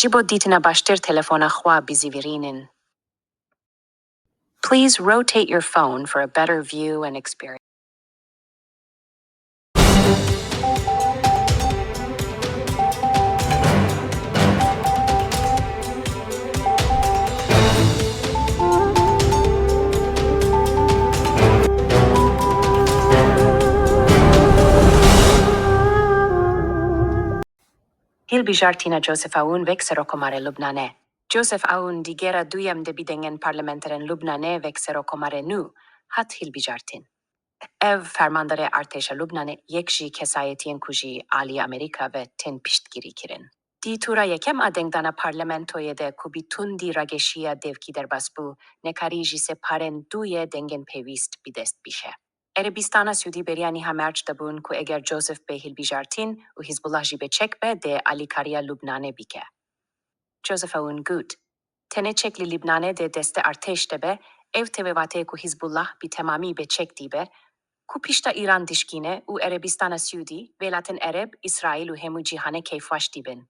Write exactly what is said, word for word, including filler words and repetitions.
Ji bo dîtina baştir telefona xwe bizîvirînin. Please rotate your phone for a better view and experience. Hilbijartina Joseph Aoun wek Serokomarê Lubnanê. Joseph Aoun di gera duyem de bi dengên parlamenterên Lubnanê wek Serokomarê nû hat hilbijartin. Ev fermandarê artêşa Lubnanê yek ji kesayetiyên ku ji alî Amerîka ve tên piştgirî kirin. Di tura yekem a dengdana parlamentoyê de ku bi tundî rageşiya devkî derbas bû, nekarî ji separên duyê dengên pêwîst bi dest bişe. Erebistana Siûdî beriya niha merc de bûn ku eger Joseph bê hilbijartin û Hizbullah jî bê çek be, dê alîkariya Lubnanê bike. Joseph Aoun got, Tenê çek li Lubnanê dê destê artêş de be, ev tê wê vateyê ku Hizbullah bi temamî bê çek dîbe, ku pişta Îran dişkîne û Erebistana Siûdî, welatên Ereb, Îsraîl û hemû cîhanê keyfweş dîbin.